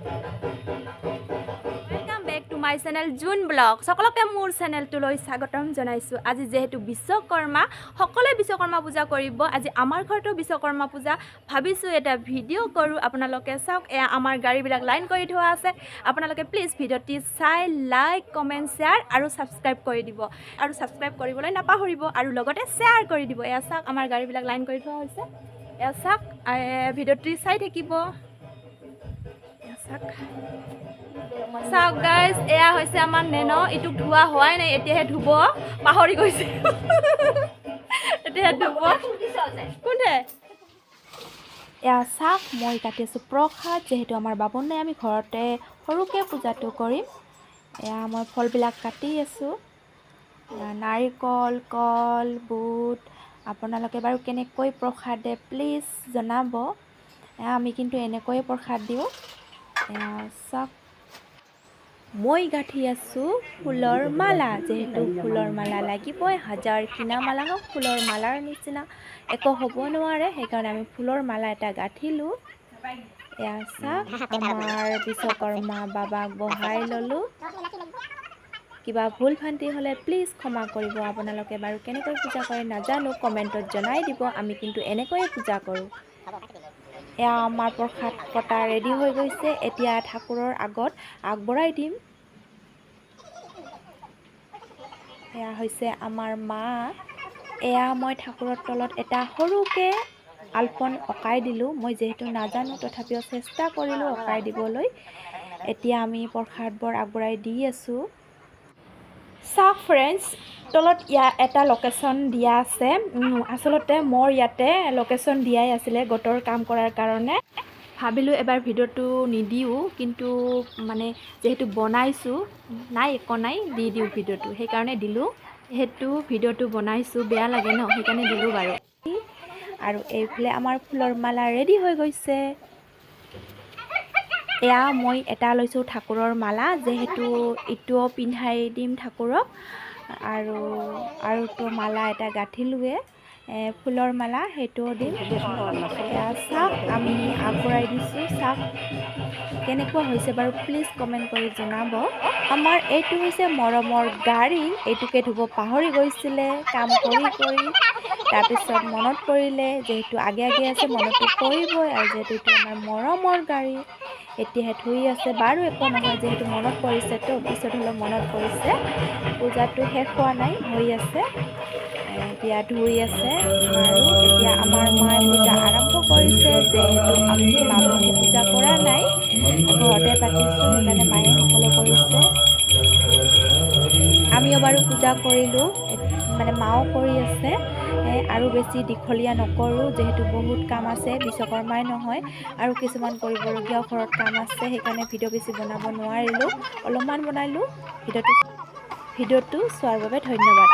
Welcome back to my channel June blog. সকলোকে মোৰ চেনেলটোলৈ স্বাগতম জনাইছোঁ। আজি যিহেতু বিশ্বকৰ্মা, সকলোৱে বিশ্বকৰ্মা পূজা কৰিব। আজি আমাৰ ঘৰতো বিশ্বকৰ্মা পূজা। ভাবিছোঁ এটা ভিডিঅ' কৰোঁ, আপোনালোকে চাওক। এয়া আমাৰ গাড়ীবিলাক লাইন কৰি থোৱা আছে। আপোনালোকে প্লিজ ভিডিঅ'টি চাই লাইক, কমেণ্ট, শ্বেয়াৰ আৰু ছাবস্ক্ৰাইব কৰি দিব আৰু ছাবস্ক্ৰাইব কৰিবলৈ নাপাহৰিব আৰু লগতে শ্বেয়াৰ কৰি দিব। এয়া চাওক, আমাৰ গাড়ীবিলাক লাইন কৰি থোৱা হৈছে। এয়া চাওক, ভিডিঅ'টি চাই থাকিব। এয়া চাওক, চাওক গাইজ, এয়া হৈছে আমাৰ নেন। ইটোক ধোৱা হোৱাই নাই, এতিয়াহে ধুব, পাহৰি গৈছে, এতিয়াহে ধুব। কোনহে? এয়া চাওক, মই কাটি আছোঁ প্ৰসাদ। যিহেতু আমাৰ বামুণ নাই, আমি ঘৰতে সৰুকৈ পূজাটো কৰিম। এয়া মই ফলবিলাক কাটি আছোঁ, এয়া নাৰিকল, কল, বুট। আপোনালোকে বাৰু কেনেকৈ প্ৰসাদ দিয়ে, প্লিজ জনাব। এয়া আমি কিন্তু এনেকৈয়ে প্ৰসাদ দিওঁ। এয়া চাওক, মই গাঁঠি আছোঁ ফুলৰ মালা। যিহেতু ফুলৰ মালা লাগিবই, হাজাৰ কিনা মালা হওক, ফুলৰ মালাৰ নিচিনা একো হ'ব নোৱাৰে। সেইকাৰণে আমি ফুলৰ মালা এটা গাঁঠিলোঁ। এয়া চাওক, আমাৰ বিশ্বকৰ্মা বাবাক বহাই ল'লোঁ। কিবা ভুল ভ্ৰান্তি হ'লে প্লিজ ক্ষমা কৰিব। আপোনালোকে বাৰু কেনেকৈ পূজা কৰে নাজানো, কমেণ্টত জনাই দিব। আমি কিন্তু এনেকৈয়ে পূজা কৰোঁ। এয়া আমাৰ প্ৰসাদ কটা ৰেডি হৈ গৈছে। এতিয়া ঠাকুৰৰ আগত আগবঢ়াই দিম। এয়া হৈছে আমাৰ মা। এয়া মই ঠাকুৰৰ তলত এটা সৰুকৈ আলপন অঁকাই দিলোঁ। মই যিহেতু নাজানো, তথাপিও চেষ্টা কৰিলোঁ অঁকাই দিবলৈ। এতিয়া আমি প্ৰসাদবোৰ আগবঢ়াই দি আছোঁ। চাওক ফ্ৰেণ্ডছ, তলত ইয়াৰ এটা লোকেশ্যন দিয়া আছে। আচলতে মোৰ ইয়াতে লোকেশ্যন দিয়াই আছিলে গোটৰ কাম কৰাৰ কাৰণে। ভাবিলোঁ এবাৰ ভিডিঅ'টো নিদিওঁ, কিন্তু মানে যিহেতু বনাইছোঁ, নাই একো নাই, দি দিওঁ ভিডিঅ'টো, সেইকাৰণে দিলোঁ। যিহেতু ভিডিঅ'টো বনাইছোঁ, বেয়া লাগে ন, সেইকাৰণে দিলোঁ বাৰু। আৰু এইফালে আমাৰ ফুলৰ মালা ৰেডি হৈ গৈছে। এয়া মই এটা লৈছোঁ ঠাকুৰৰ মালা, যিহেতু ইটোও পিন্ধাই দিম ঠাকুৰক। আৰুতো মালা এটা গাঁঠিলোৱে, ফুলৰ মালা, সেইটোও দিম। এয়া চাওক, আমি আগবঢ়াই দিছোঁ। চাওক কেনেকুৱা হৈছে বাৰু, প্লিজ কমেণ্ট কৰি জনাব। আমাৰ এইটো হৈছে মৰমৰ গাড়ী। এইটোকে ধুব পাহৰি গৈছিলে কাম কৰি কৰি, তাৰপিছত মনত পৰিলে। যিহেতু আগে আগে আছে, মনততো পৰিবই। আৰু যিহেতু এইটো আমাৰ মৰমৰ গাড়ী, এতিয়াহে ধুই আছে। বাৰু একো নহয়, যিহেতু মনত পৰিছেতো, পিছত হ'লেও মনত পৰিছে। পূজাটো শেষ হোৱা নাই, হৈ আছে। এতিয়া ধুই আছে। আৰু এতিয়া আমাৰ মায়ে পূজা আৰম্ভ কৰিছে। যিহেতু আমি বামুণে পূজা কৰা নাই, ঘৰতে পাতিছোঁ, সেইকাৰণে মায়ে সকলো কৰিছে। আমিও বাৰু পূজা কৰিলোঁ, মানে মাও কৰি আছে। আৰু বেছি দীঘলীয়া নকৰোঁ, যিহেতু বহুত কাম আছে। বিশ্বকৰ্মাই নহয়, আৰু কিছুমান কৰিবলগীয়াও ঘৰত কাম আছে। সেইকাৰণে ভিডিঅ' বেছি বনাব নোৱাৰিলোঁ, অলপমান বনালোঁ। ভিডিঅ'টো চোৱাৰ বাবে ধন্যবাদ।